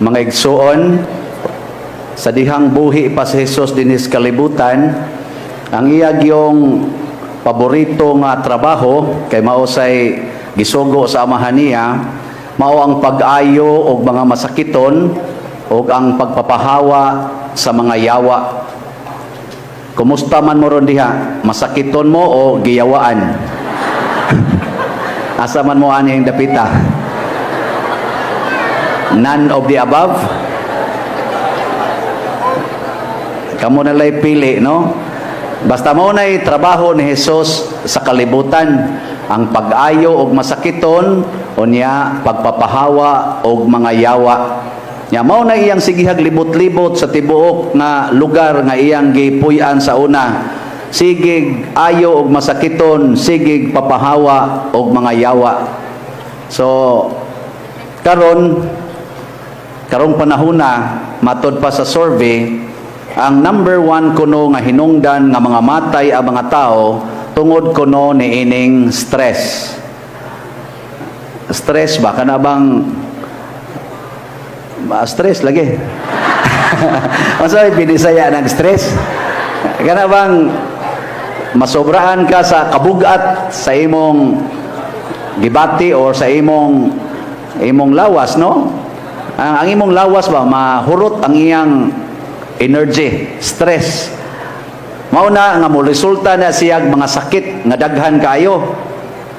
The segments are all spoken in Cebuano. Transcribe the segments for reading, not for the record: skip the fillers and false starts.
Mga igsuon, sa dihang buhi pa si Jesus dinhi sa kalibutan, ang iya gyung paborito nga trabaho kay mao say gisugo sa Amahan niya, mao ang pag-ayo og mga masakiton ug ang pagpapahawa sa mga yawa. Kumusta man mo ron diha? Masakiton mo o giyawaan? Asa man mo ani ang dapita? None of the above? Kamo na lay pili, no? Basta mao na'y trabaho ni Jesus sa kalibutan, ang pag-ayo og masakiton unya pagpapahawa og mga yawa. Nya mao na iyang sigihag libot-libot sa tibuok nga lugar nga iyang gipuy-an sa una. Sigig ayo og masakiton, sigig papahawa og mga yawa. So karon, karong panahona, matod pa sa survey, ang number one kuno nga hinungdan nga mga matay ang mga tao tungod kuno niining stress. Stress ba kana bang stress lagi? Unsa may binisaya ng stress? Kana bang masobrahan ka sa kabugat sa imong gibati or sa imong imong lawas, no? Ang imong lawas ba mahurot ang iyang energy, stress. Mao na nga mo resulta na siyag mga sakit nga daghan kaayo.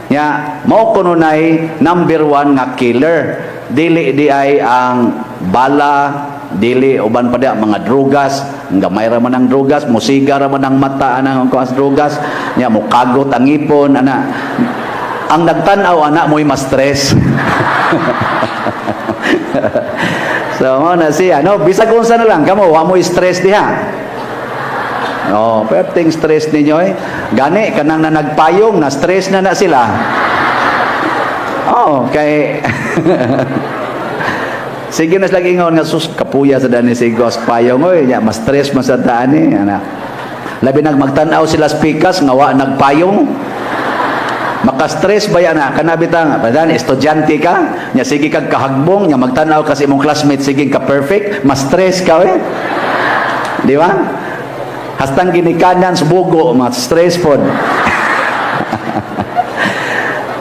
Nya mao kuno nay number one nga killer. Dili di ay ang bala, dili uban pa di mga drugas, gamay ra man ang drugas, musiga ra man ang mata anang kuan sa drugas, nya mukagot ang ngipon ana. Ang nagtan-aw ana mo'y ma-stress. So mao na siya, no? Bisag unsa na lang kamo, wa mo stress diha. Oh, perting stress ninyo eh. Gani kanang na nagpayong na stress na na sila. Oh, kay sige na sila ingon nga, "Sus, kapuya sa dani si Gos payong oy, nya mas stress man sa dani ana." Labi nag magtan-aw sila sa pikas nga wa nagpayong. Maka-stress ba yan na? Kana bitang, padan, estudyante ka, nya sige kag kahagbong, nya magtan-aw kasi imong classmate sige ka perfect, ma-stress ka eh. Di ba? Hastang ginikanan sa bugo, ma-stress pod.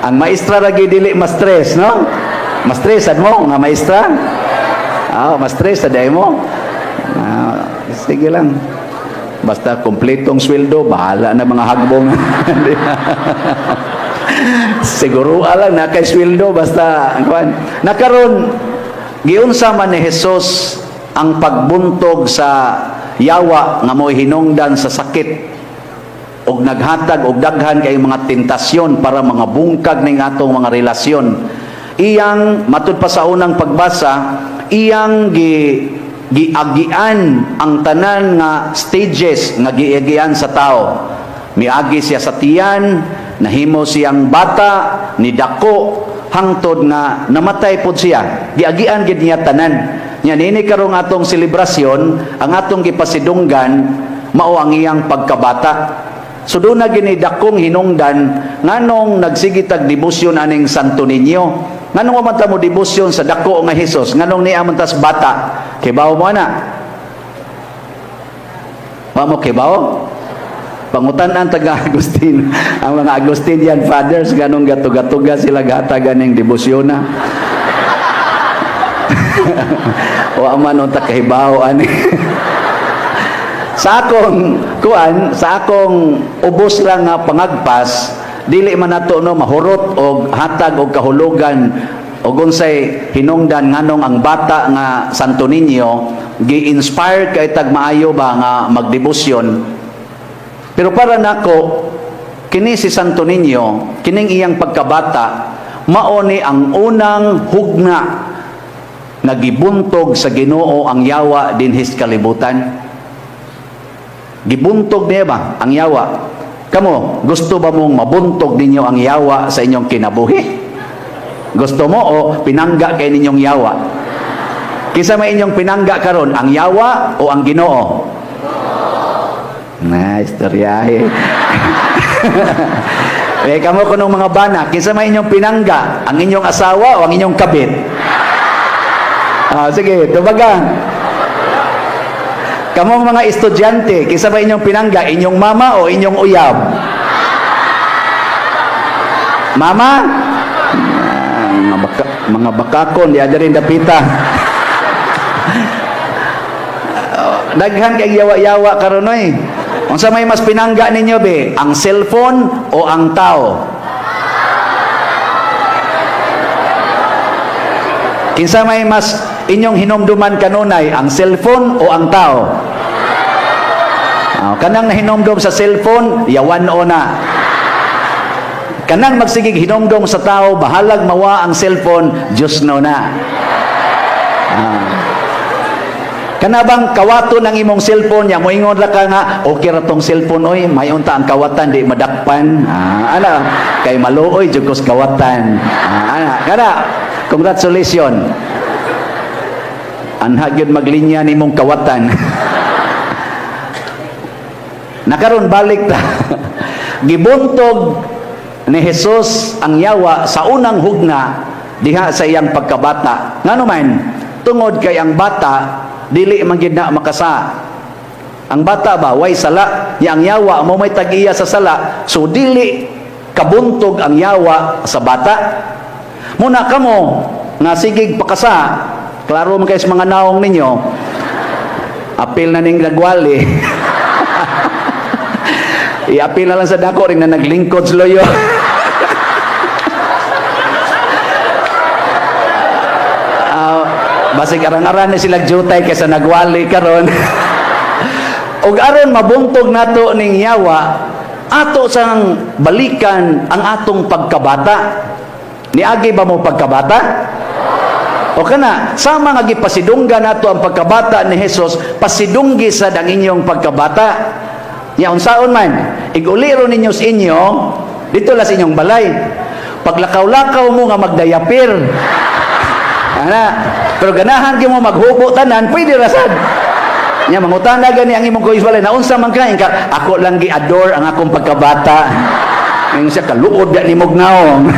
Ang maestra lagi dili ma-stress, no? Ma-stress sad mo nga maestra? Ah, ma-stress sad mo. Ah, sige lang. Basta kompletong sweldo, bahala na mga hagbong. Di ba? Siguro lang na kay sweldo basta kuan. Nakaron giunsa man ni Jesus ang pagbuntog sa yawa nga mo'y hinungdan sa sakit og naghatag og daghan kay mga tentasyon para mga bungkag ning atong mga relasyon. Iyang matud pa sa unang pagbasa, iyang giagian ang tanan nga stages nga giagian sa tao. Miagi siya sa tiyan, nahimo siyang bata, nidako, hangtod nga namatay pod siya. Giagian gid niya tanan. Nya nini karong atong selebrasyon, ang atong gipasidunggan mao ang iyang pagkabata. So doon na gini dakong hinungdan nganong nagsigitag debosyon aning Santo Niño. Nganong wa man ta mo debosyon sa dako nga Hesus, nganong niya man tas bata? Kibaw mo ana? Wa mo kibaw? Pangutan-an taga Agustin, ang mga Agustinian fathers, ganong gatuga-tuga sila gatag aning debosyon na. Wa man unta kahibaw ani. Sa akong kuan, sa akong ubos lang nga pangagpas, dili man nato no mahurot og hatag og kahulugan og unsay hinungdan nganong ang bata nga Santo Niño gi-inspire kay tag maayo ba nga magdebosyon. Pero para nako, kini si Santo Niño, kining iyang pagkabata, mao ni ang unang hugna nga gibuntog sa Ginoo ang yawa dinhis kalibutan. Gibuntog niya ba ang yawa? Kamo, gusto ba mong mabuntog ninyo ang yawa sa inyong kinabuhi? Gusto mo o pinangga kay ninyong yawa? Kinsa may inyong pinangga karon, ang yawa o ang Ginoo? Na, istoryahe. Eh, kamo kunong mga bana, kinsa may inyong pinangga, ang inyong asawa o ang inyong kabit? Ah, sige, tubaga. Kamong mga estudyante, kinsa ba inyong pinangga, inyong mama o inyong uyab? Mama? Ah, mga bakakon, di ada rin dapita. Daghan kay yawa-yawa karon oy. Unsa may mas pinangga ninyo be? Ang cellphone o ang tao? Kinsa may mas inyong hinumduman kanunay, ang cellphone o ang tao? Ah, kanang nahinomdom sa cellphone, yawan o na. Kanang magsigig hinomdom sa tao, bahalag mawa ang cellphone, Diyos no na. Ah. Kana bang kawaton ang imong cellphone nya moingon ra ka nga okay ra tong cellphone oy, may unta ang kawatan di madakpan. Ah, ana kay maluoy jud kos kawatan. Ah, ana kana, congratulations. Anha gyud maglinya nimong kawatan. Nakaron balik ta. Gibuntog ni Jesus ang yawa sa unang hugna diha sa iyang pagkabata. Ngano man, tungod kay ang bata dili man gid na makasa. Ang bata ba way sala, nya ang yawa mo may tag-iya sa sala, so dili kabuntog ang yawa sa bata. Muna kamo nga sigig pakasa, klaro man kay sa mga naong ninyo. Apil na ning nagwali. Iapil na lang sa dako ring na naglingkod sa loyo. Basig arang-aran ni sila jutay kaysa nagwali karon. Ug aron mabuntog nato ning yawa, ato sang balikan ang atong pagkabata. Niagi ba mo pagkabata? O kana, sama nga gipasidungga nato ang pagkabata ni Jesus, pasidunggi sad ang inyong pagkabata. Nya unsaon man, iguliro ninyo sa inyo, dito la sa inyong balay. Paglakaw-lakaw mo nga magdayapir. Ana, pero ganahan gyud mo maghubo tanan, pwede ra sad. Nya mangutana gani ang imong kuys balay, naunsa man ka, ka ako lang gi-adore ang akong pagkabata. Ngayon siya kaluod da nimog naong.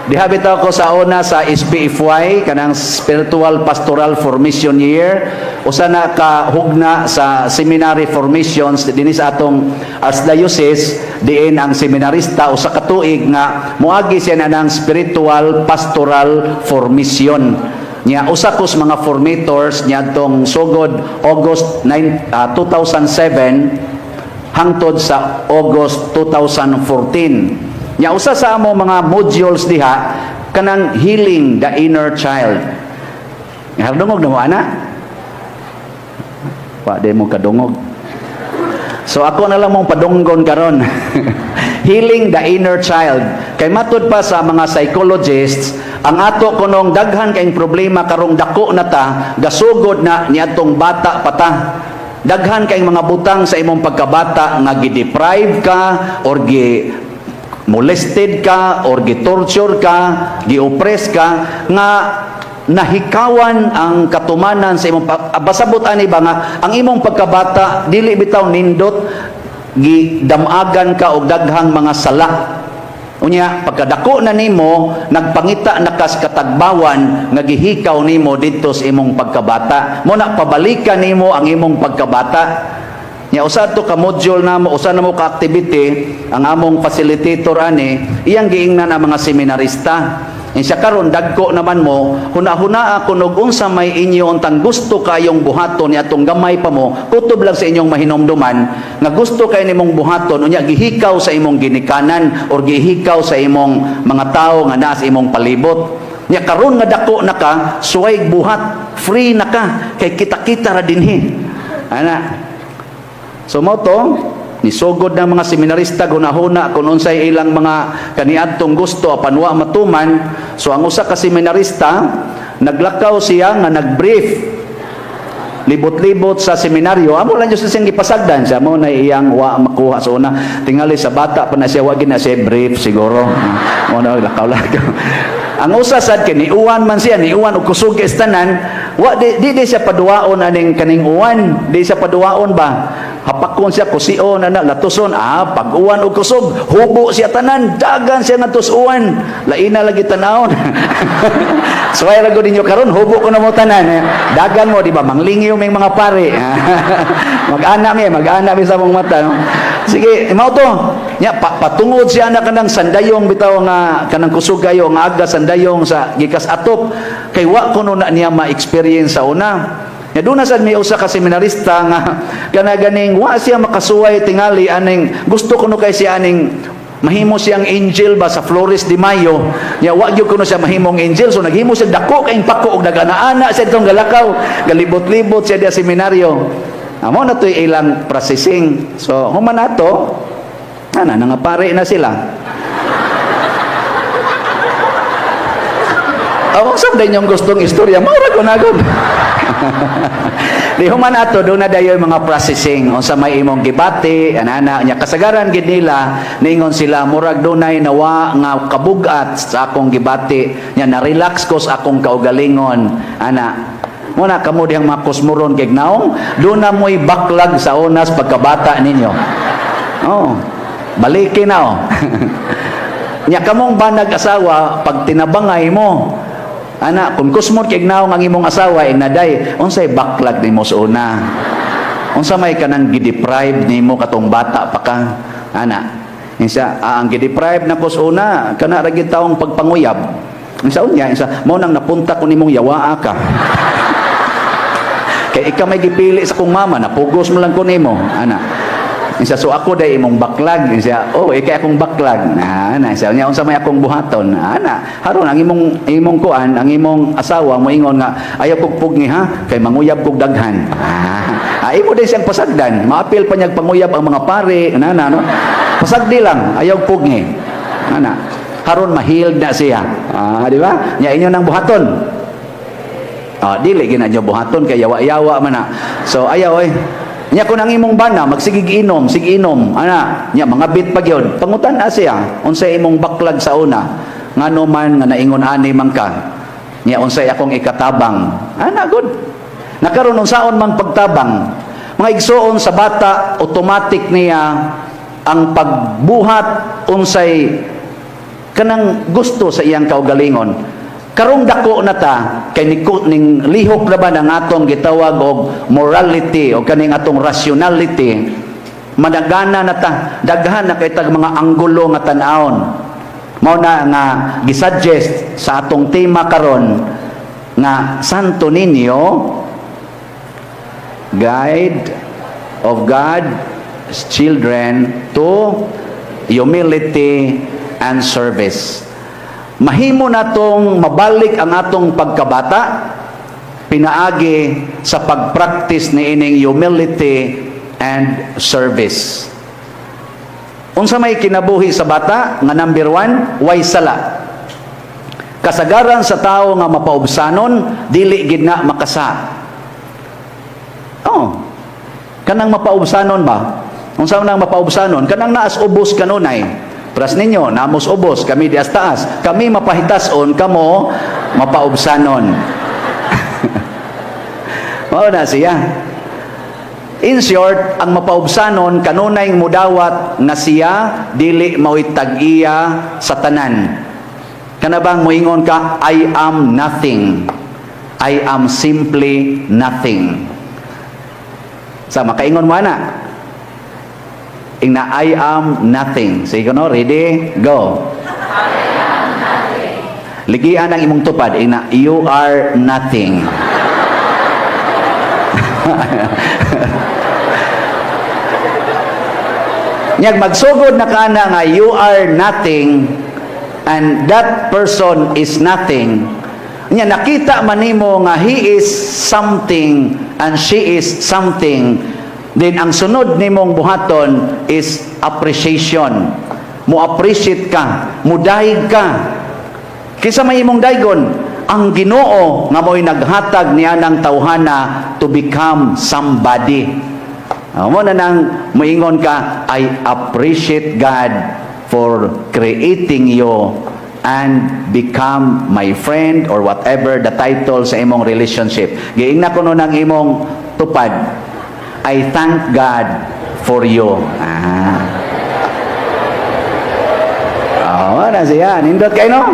Diha bitaw ko sa una sa SPFY, kanang Spiritual Pastoral Formation Year, usa na ka hugna sa seminary formations dinhi sa atong archdiocese, diin ang seminarista usa ka tuig nga moagi siya na ng spiritual pastoral formation. Nya usa ko sa mga formators niadtong sugod August 9, 2007 hangtod sa August 2014. Nya usa sa amo mga modules diha kanang healing the inner child. Dungog na mo ana? Wa di mo kadungog. So ako na lang mong padunggon karon. Healing the inner child. Kay matud pa sa mga psychologists, ang ato kunong daghan kayong problema karong dako na ta, gasugod na niadtong bata pa ta. Daghan kayong mga butang sa imong pagkabata nga gi-deprive ka or gi molested ka or gi-torture ka, gi-oppress ka nga nahikawan ang katumanan sa imong basabot ani ba nga ang imong pagkabata dili bitaw nindot, gidamagan ka og daghang mga sala. Unya pagkadako na nimo, nagpangita na kas katagbawan nga gihikaw nimo didto sa imong pagkabata. Mo na pabalikan nimo ang imong pagkabata. Nya usa to ka module namo, usa na mo ka activity ang among facilitator ani, iyang giingnan ang mga seminarista. Siya karon dagko naman mo, huna-hunaa kun og unsa may inyo untang gusto kayong buhaton ni atong gamay pa mo, kutob lang sa inyong mahinomduman nga gusto kay nimong buhaton unya gihikaw sa imong ginikanan or gihikaw sa imong mga tawo nga naa sa imong palibot. Nya karon nga dako na ka, suway buhat, free na ka kay kita-kita ra dinhi. Ana. So mo to, nisugod ng mga seminarista gunahuna kung unsay ilang mga kaniadtong gusto apan wa matuman. So ang usa ka seminarista naglakaw siya nga nagbrief libot-libot sa seminaryo. Amo lang jud siyang gipasagdan siya mo na iyang wa makuha sa una. Tingali sa bata pa na siya, wa gid na siya brief siguro. Mo na lakaw-lakaw. Ang usa sad kay niuwan man siya, niuwan og kusog kay tanan, wa di siya paduwaon aning kaning uwan, di siya paduwaon ba. Hapakon siya kusion ana latuson, pag-uwan og kusog, hubo siya tanan, dagan siya nga uwan. Laina lagi tanawon. Suway ra gud ninyo karon, hubo ko na mo tanan. Eh. Dagan mo, di ba? Manglingyo may mga pare. Mag-ana mi sa mong mata, no? Sige, mao to. Nya patungod siya na kanang sandayong bitaw nga kanang kusog kayo nga aga sandayong sa gikas atop kay wa kuno na niya ma-experience sa una. Nya doon na sad may usa ka seminarista nga kana ganing wa siya makasuway tingali aning gusto kuno kay siya aning mahimo siyang angel ba sa Flores de Mayo. Nya wa gyud kuno siya mahimong angel, so naghimo siya dako kayong pako og nagana-ana siya itong galakaw, galibot-libot siya diya seminaryo. Amo na to'y ilang processing. So human nato ana nangapare na sila. Awang sa inyong gustong istorya, maura ko na gud. Di human ato doon na dayon mga processing unsa may imong gibati anana. Nya kasagaran gid nila ningon sila murag dunay nawa nga kabugat sa akong gibati, nya na relax ko sa akong kaugalingon ana. Muna kamo dihang mga kusmuron kay naong doon na mo'y backlog sa unas pagkabata ninyo. Oh, balikin na oh. Nya kamong banag asawa pag tinabangay mo ana, kung kusmod kay naong ang imong asawa, inaday unsay backlog nimo sa una, unsa may kanang gideprive nimo katong bata pa ka ana. Insa ang gideprive nako sa una, kana ra gid taong pagpanguyab. Insa unya, insa mao nang napunta ko nimong yawaa ka kay ikaw may gipili sa kong mama, napugos mo lang ko nimo ana. Insa, so ako day imong backlog. Insa, oh, ikay akong backlog na ana. Insa nya, unsa may akong buhaton ana haron ang imong kuan, ang imong asawa moingon nga ayaw kog pugni ha kay manguyab kog daghan. Imo din siyang pasagdan, maapil pa niyag panguyab ang mga pare ana, no? Pasagdi lang, ayaw pugni ana, haron ma-healed na siya. Di ba? Nya inyo nang buhaton. Dili gina nyo buhaton kay yawa-yawa man na. So ayaw oy. Nya kung ang imong bana magsigig inom, sige inom, ana, nya mga bit pa gyud. Pangutan na siya unsay imong backlog sa una. Ngano man nga naingon ani man ka. Nya unsay akong ikatabang. Ana good. Nakaron unsaon mang pagtabang. Mga igsoon, sa bata automatic niya ang pagbuhat unsay kanang gusto sa iyang kaugalingon. Karong dako na ta kay ni ning lihok na ba ng atong gitawag og morality o kaning atong rationality, managana na ta, daghan na kay tag mga anggulo nga tan-awon. Mao na nga gisuggest sa atong tema karon nga Santo Niño, guide of God's children to humility and service. Mahimo natong mabalik ang atong pagkabata pinaagi sa pagpractice ni ining humility and service. Unsa may kinabuhi sa bata nga number 1, way sala. Kasagaran sa tao nga mapaubsanon, dili gid na makasa. Oh. Kanang mapaubsanon ba? Unsa man ang mapaubsanon? Kanang naas ubos kanunay. Pras ninyo, namos ubos, kami di taas. Kami mapahitason, kamo mapaubsanon. Mao na siya. In short, ang mapaubsanon kanunay mudawat nga siya dili mao'y tag-iya sa tanan. Kana bang moingon ka, "I am nothing. I am simply nothing." Sa makaingon mo ana. Ingna, "I am nothing." Sige no, ready? Go. Ligian ang imong tupad. Ingna, "You are nothing." Nyag magsugod na ka na nga you are nothing and that person is nothing. Nya nakita man nimo nga he is something and she is something. Then ang sunod nimong buhaton is appreciation. Mo appreciate ka, mudayeg ka. Kinsa may imong daygon? Ang Ginoo nga mo'y naghatag niya ng tawhana to become somebody. Mo na nang moingon ka, "I appreciate God for creating you and become my friend," or whatever the title sa imong relationship. Giingna ko no ng imong tupad, "I thank God for you." Oh, na siya. Nindot kayo, no?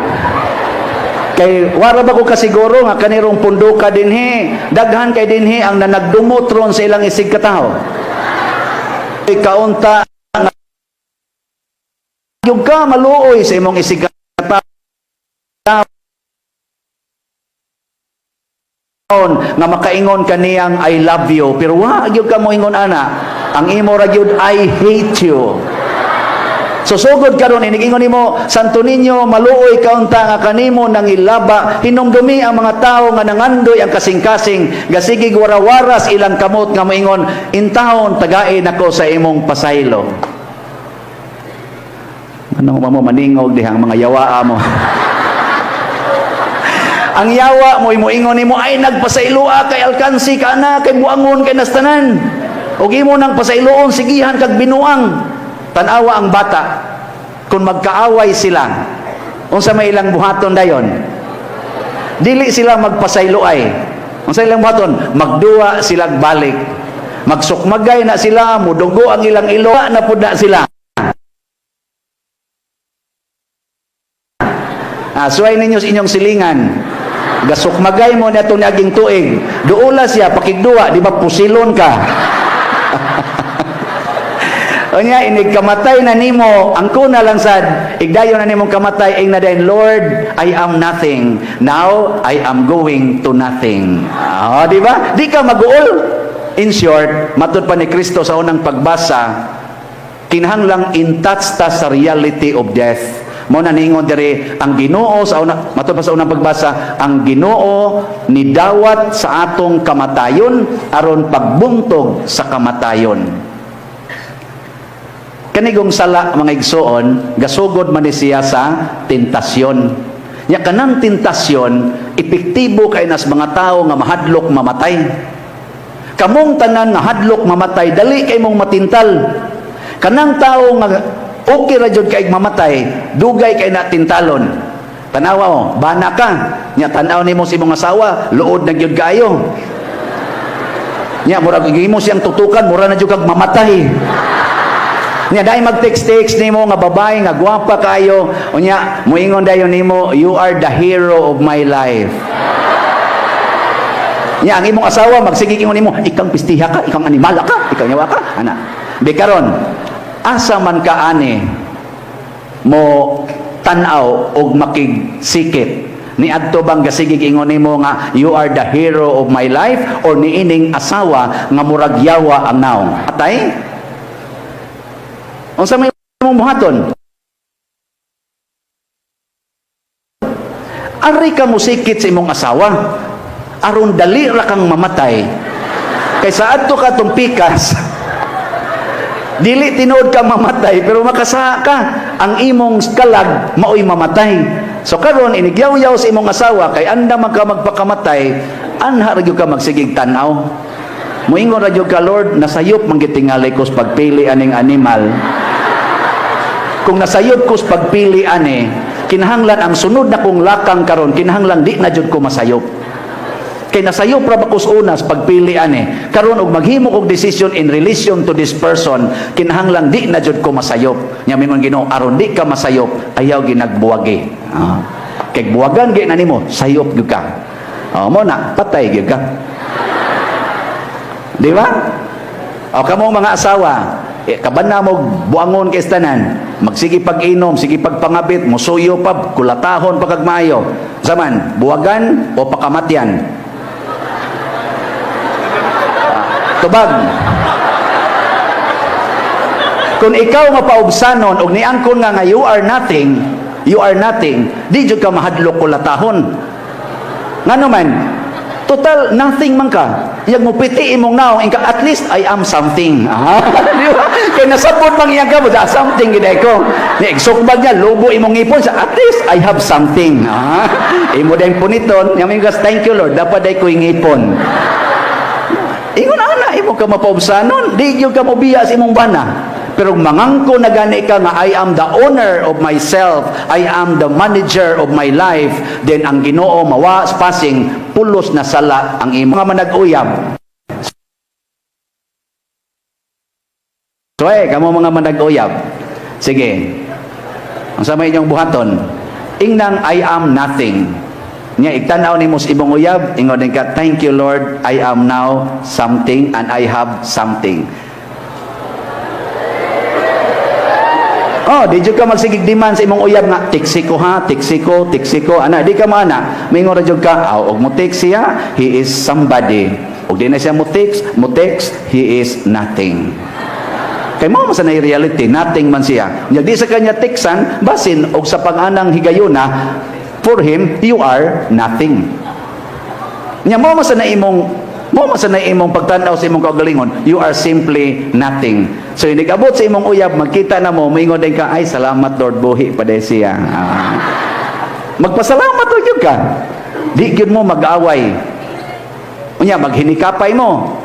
Kay wara ba ko kasiguro nga kanirong punduka dinhi, daghan kay dinhi ang nanagdumot ron sa ilang isig katawo. Kaunta nga yung ka maluoy sa imong isig katawo nga makaingon kaniyang "I love you," pero wa gyud ka moingon ana. Ang imo ra gyud, "I hate you." So sugod karon, inigingon nimo, Santo Niño, maluoy kaunta nga kanimo nangilaba, hinumdumi ang mga tawo nga nangandoy ang kasing-kasing, gasigig warawaras ilang kamot nga moingon, "Intawon tagain ako sa imong pasaylo." Ano mo maningog dihang mga yawaa mo? Ang yawa mo moingon nimo ay nagpasayloa kay alkansi ka na kay buangon kay nastanan. Ug imo nang pasayloon, sigihan kag binuang. Tan-awa ang bata. Kung magkaaway sila, unsa may ilang buhaton dayon? Dili sila magpasayloay. Unsa ilang buhaton? Magduwa silang balik. Magsukmagay na sila, mudugo ang ilang ilo, na pud na sila. Ah, suway ninyo sa inyong silingan. Gasukmagay mo na itong niaging tuig. Duula siya, pakigduwa, di ba pusilon ka? Unya, inig kamatay na nimo, ang kuna lang sad, igdayon na nimong kamatay, ing na din, "Lord, I am nothing. Now, I am going to nothing." Ah, di ba? Di ka maguol. In short, matud pa ni Kristo sa unang pagbasa, kinahanglang in touch ta sa reality of death. Mo na niingon diri ang Ginoo sa una, matud pa sa unang pagbasa, ang Ginoo nidawat sa atong kamatayon aron pagbuntog sa kamatayon. Kanigong sala, mga igsoon, gasugod man ni siya sa tentasyon. Nya kanang tentasyon, epektibo kay nas mga tao nga mahadlok mamatay. Kamong tanan nga hadlok mamatay, dali kay mong matintal. Kanang tao nga okay ra jud kay mamatay, dugay kay na tintalon. Tanawa mo, bana ka. Nya tan-aw nimo sa imong asawa, luod na gyud kaayo. Nya murag imo siyang tutukan, mura na jud kag mamatay. Nya dai mag-text-text nimo nga babae nga gwapa kayo, unya moingon dayon nimo, "You are the hero of my life." Nya ang imong asawa magsige ingon nimo, "Ikang pistiha ka, ikang animala ka, ikaw nyawa ka," ana. Di karon, asa man ka ani mo tan-aw og makigsikit? Ni adto bang gasigig ingon nimo nga "You are the hero of my life" or niining asawa nga murag yawa ang naong? Atay? Unsa may imong buhaton? Ari ka musikit sa imong asawa aron dali ra kang mamatay. Kay sa adto ka tong pikas, dili tinuod ka mamatay pero makasaha ka. Ang imong kalag maoy mamatay. So karon inigyaw-yaw sa imong asawa kay anda man ka magpakamatay, anha ra gyud ka magsigig tan-aw. Moingon ra gyud ka, "Lord, nasayop man gyud tingali ko sa pagpili aning animal. Kung nasayop ko sa pagpili ani, kinahanglan ang sunod na kong lakang karon, kinahanglan di na jud ko masayop. Kay nasayop ra ba ko sa una sa pagpili ani. Karon og maghimo kog decision in relation to this person, kinahanglan di na jud ko masayop." Nya mingon Ginoo, "Aron di ka masayop, ayaw ginagbuwagi." Ah. Kay buwagan gyud na nimo, sayop gyud ka. Oh, mo na patay gyud ka. Di ba? O kamo mga asawa, eh, kaban na mo buangon kay tanan, magsige pag-inom, sige pagpangabit, musuyo pa, kulatahon pa kag maayo. Zaman, buwagan o pakamatyan? Ah, tubag. Kung ikaw mapaubsanon og niangkon nga nga you are nothing, you are nothing, di jud ka mahadlok kulatahon. Ngano man, total nothing man ka. Iyag mo piti imong naong ingka, "At least I am something." Ah, di ba? Kay nasabot man iyang ka mo, "Ah, something gid ko." Ni igsukbag niya, lubo imong ngipon sa, "At least I have something." Ah, imo dayong puniton, nya mingas, "Thank you, Lord, dapat day ko ngipon." Ingon ana, imo ka mapaubsanon, di gyud ka mobiya sa imong bana. Pero mangangko na gani ka nga "I am the owner of myself, I am the manager of my life," then ang Ginoo mawa passing pulos na sala ang imong mga manag-uyab. So eh, kamo mga manag-uyab. Sige. Ang sa may inyong buhaton, ingnang "I am nothing." Nya igtan-aw nimo sa imong uyab, ingon din ka, "Thank you, Lord, I am now something and I have something." Oh, di jud ka magsigig demand sa imong uyab nga text ko ha, text ko, text ko. Ana, di ka maana. Mingon ra jud ka, aw, og mo text siya, he is somebody. Og di na siya mo text, he is nothing. Kay mao man sa na reality, nothing man siya. Nya di sa kanya teksan, basin og sa pang-anang higayuna, for him you are nothing. Nya mao man sa na imong pagtan-aw sa imong kaugalingon, you are simply nothing. So inig-abot sa imong uyab, magkita na mo, moingon din ka, "Ay, salamat, Lord, buhi pa siya." Ah. Magpasalamat ra gyud ka. Di gyud mo mag-away. Unya maghinikapay mo.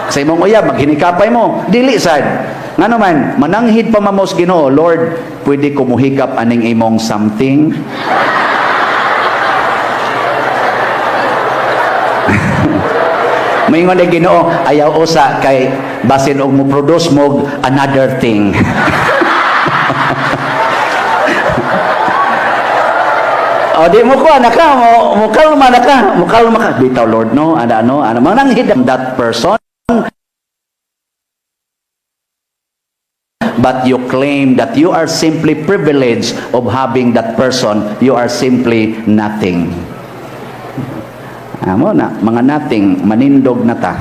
Sa imong uyab, maghinikapay mo. Dili sad. Ngano man, mananghid pa man mo sa Ginoo, "Lord, pwede ko muhikap aning imong something?" Moingon ang Ginoo, "Ayaw usa kay basin og mo produce mo another thing." O di mo ko anak ka, mo kalma na ka, mo kalma ka. Bitaw, Lord, no, ana no, ana mananghid that person, but you claim that you are simply privileged of having that person, you are simply nothing. Amo na, mga nothing, manindog na ta.